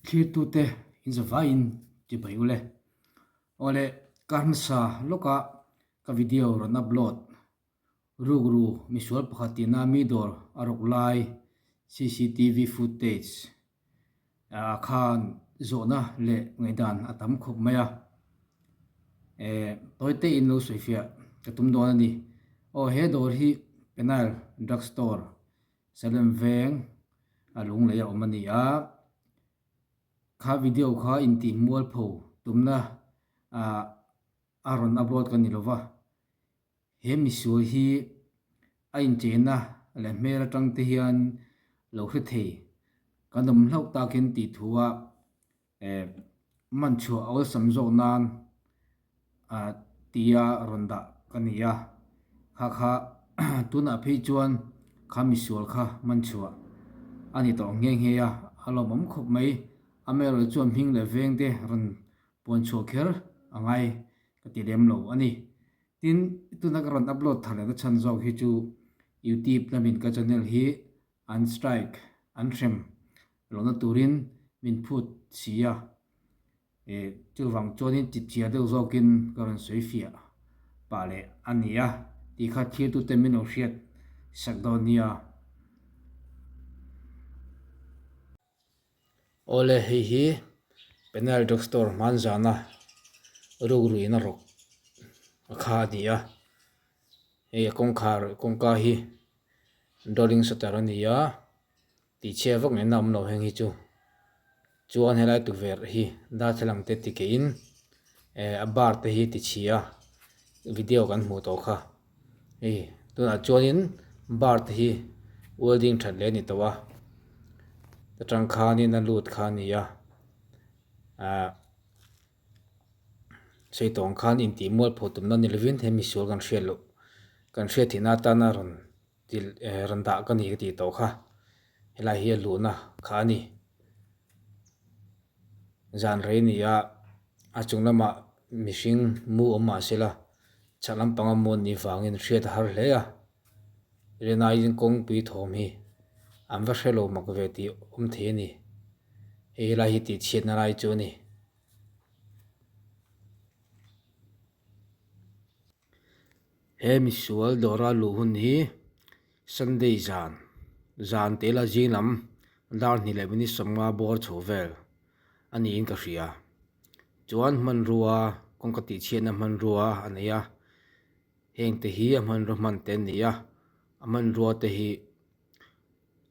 Thlirtute inzavaiin chibai ule. Awle, ka hmasa lawka ka video rawn upload rukru misual pakhat tina mi dawr a rawk lai cctv footage ah khan zawhna leh ngaihdan a tam khawp mai a. Eh, tawite in lo sawifiah ka tum dawn a ni. Aw, he dawr hi Penile Drug Store Salem veng a lunglei a awm a ni a, kha video kha intih mualpho tumna ah a rawn upload ka ni lova, he misual hi a incheina leh hmel atang te hian lo hre thei kan awm hlauh takin tih thu a. Eh man chhuah a awlsam zawk nan ah tia rawn dah ka ni a, kha kha tunah phei chuan kha misual kha man chhuah a ni tawh nghe nghe a, a lawmawm khawp mai. Amaherawhchu chuan hming leh veng te rawn puan chhuah kher a ngai ka ti lem lo a ni. Tin, tuna ka rawn upload thar leh na chhan zawk hi chu YouTube lamin ka channel hi an strike an hrem lohna turin min phut si a, eh chuvang chuanin chipchiar deuh zawkin ka rawn sawi fiah pah leh a ni a tih kha thirtute min lo hriat sak dawn nia. Awle hei hi Penile Drug Store hmanzana rukruin a rawk a kha a ni a, hei a kawngkhar kawngka hi Rolling shutter a ni a, tihchhia vak ngaihna a awm lo heng hi chu. Chuan helai tukverh hi darthlalang te ti keihin eh a bar te hi ti chhia a, video kan hmuh tawh kha. Hei tunah chuanin bar te hi welding that leh a ni tawh a, ta tang khanin a lut kha a ni a, ah sei tawng khan intih mualpho tumna ni lovin he misual kan hriat loh kan hriat theihna atana rawn til eh rawn dah ka ni ka tih tawh kha helai hi a luhna kha a ni zan rei ni a a chung lamah mihring mu awm mah sela chhak lampanga mu an nih vangin hriat a har hle a rinaiin kawngpui thawm hi an va hre lo mak ve tih awm thei a ni hei helai hi tih chhiatna lai chu a ni. He misual dawra luh hun hi Sunday zan zan teh ila zing lam dar hnih leh minute sawmnga bawr chho vel a niin ka hria chuan hmanrua kawngka tih chhiatna hmanrua a nei a heng te hi a hmanrua hman te an ni a a hmanrua te hi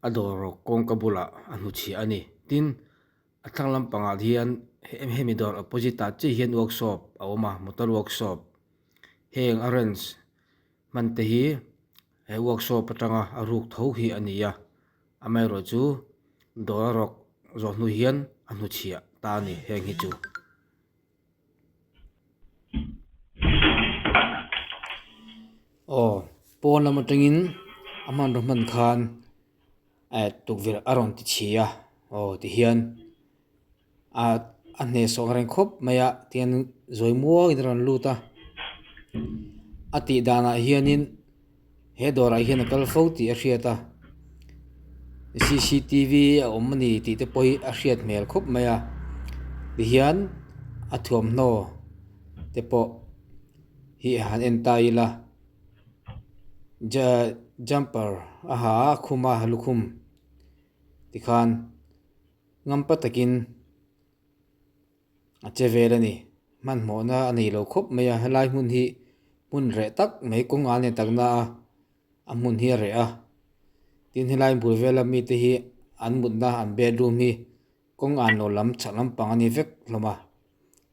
a dawr kawngka bulah a hnuchhiah a ni tin. A thlang lampangah hian hemi dawr opposite ah chiah hian workshop a awm a motor workshop heng a wrench hman te hi he workshop atanga a ruk tho hi a ni a amaherawh chu dawr a rawk zawh hnu hian a hnuchhiah ta a ni heng hi chu. Aw pawn lam atangin a hmanraw hman khan. Eh tukverh a rawn ti chhi a aw tihian ah a hnehsawh reng khawp mai a tihian zawi muangin a rawn lut a a tih danah hianin he dawrah hian a kal fo tih a hriat a c c t v a awm a ni tih te pawh hi a hriat hmel khawp mai a tihian a thuamhnaw te pawh hi han en ta ila. Jumper a ha a khum a lukhum tikhan ngampa takin a che vel a ni hmanhmawhna a nei lo khawp mai a helai hmun hi hmun reh tak mai kawng an nei tak na a a hmun hi a reh a tin helai bul vela mite hi an mutna an bedroom hi kawng an lo lam chhak lampang a ni vek hlawm a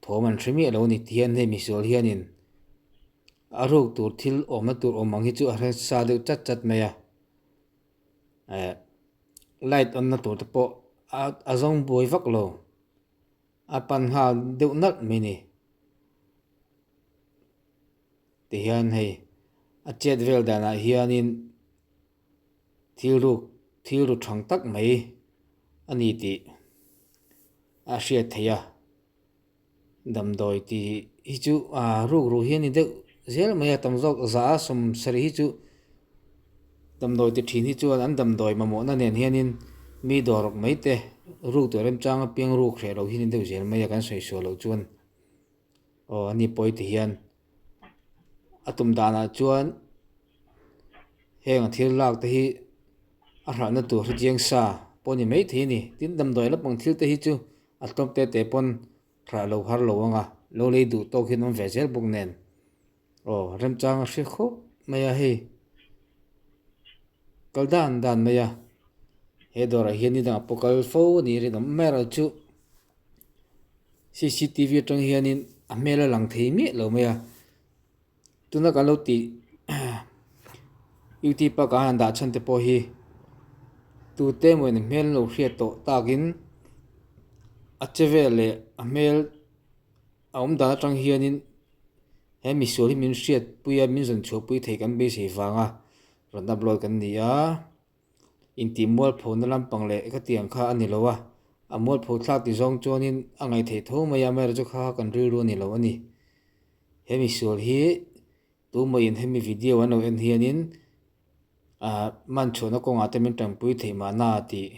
thawm an hre miah lo a ni tihian hei misual hianin a ruk tur thil awmna tur awm ang hi chu a hre sa deuh chat chat mai a eh light on na tur te pawh a a zawng buai vak lo a pan nghal deuh nalh mai a ni tihian hei a chet vel danah hianin thil ruk thil ru thang tak mai a ni tih a hriat theih a. Damdawi tih hi chu ah ruk ruh hi a ni deuh zel mai a tam zawk za a sawm sarih hi chu damdawi ti thin hi chuan an damdawi mamawhna nen hianin mi dawr rawk mai te ruk tur remchang apiang ruk hreh loh hi ni deuh zel mai a kan sawi sual loh chuan aw ani pawi ti hian a tum danah chuan heng a thil lak te hi a hralhna tur hre chiang sa pawh ni maithei a ni tin damdawi lampang thil te hi chu a tlawm te te pawn hralh lo har lo ang a lo lei duh tawk hian awm ve zel bawk nen aw remchang a hre khawp mai a hei kal dan dan mai a he dawrah hian ni dangah pawh kal fo a ni rinawm amaherawhchu cctv atang hianin a hmel a lang thei miah lo mai a tuna kan lo tih youtube a kan han dah chhan te pawh hi tute emaw in a hmel an lo hriat tawh takin a che vel leh a hmel a awm dan atang hianin he misual hi min hriat pui a min zawn chhuah pui thei kan beisei vanga rawn upload kan ni a. Intih mualphona lampang leh khatiang kha a ni lo a, a mualpho thlak ti zawng chuanin a ngaihtheih tho mai a, amaherawhchu kha kha kan rilru a ni lo a ni. He misual hi tumahin hemi video an lo en hianin ah man chhuahna kawngah te min tanpui theih mahna tih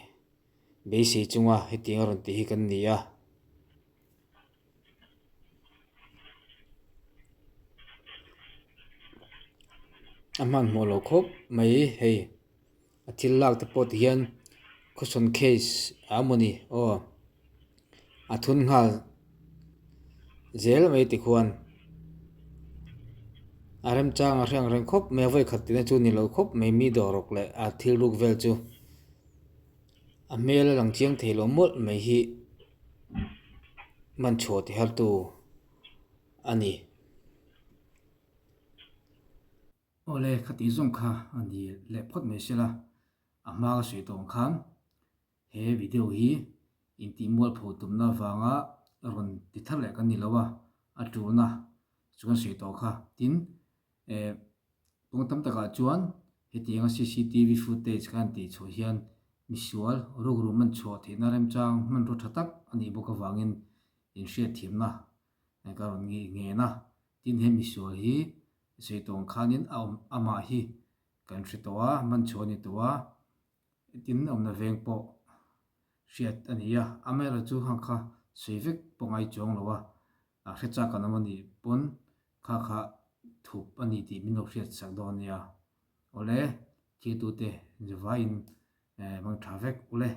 beisei chunga hetiang a rawn tih hi kan ni a. A hmanhmawh lo khawp mai hei a thil lak te pawh ti hian khawsawn case a awm a ni aw a thun nghal zel mai tikhuan a remchang a hreng reng khawp mai a vawikhat tihna chu ni lo khawp mai mi dawr rawk leh a thil ruk vel chu a hmel a lang chiang thei lo mawlh mai hi. Man chhuah ti hartu a ni. Awle khati zawng kha a ni leh phawt mai sela, a hma ka sawi tawh ang khan he video hi intih mualpho tumna avanga rawn ti thar leh kan ni lo a, a tulna chu kan sawi tawh kha. Tin, eh kawng tam takah chuan hetianga cctv footage kha an tih chhuah hian misual rukru man chhuah theihna remchang hmanraw tha tak a nih bawk avangin inhriatthiamna ka rawn ngen a. Tin, he misual hi sawi tawng khanin a awm amah hi kan hre tawh a, man chhuah a ni tawh a, tin awmna veng pawh hriat a ni a. Amaherawhchu hang kha sawi vek pawh ngai chuang lo a, a hre chak an awm a nih pawn kha kha thup a ni tih min lo hriat sak dawn nia. Awle, thiltute zavaiin mang tha vek ule.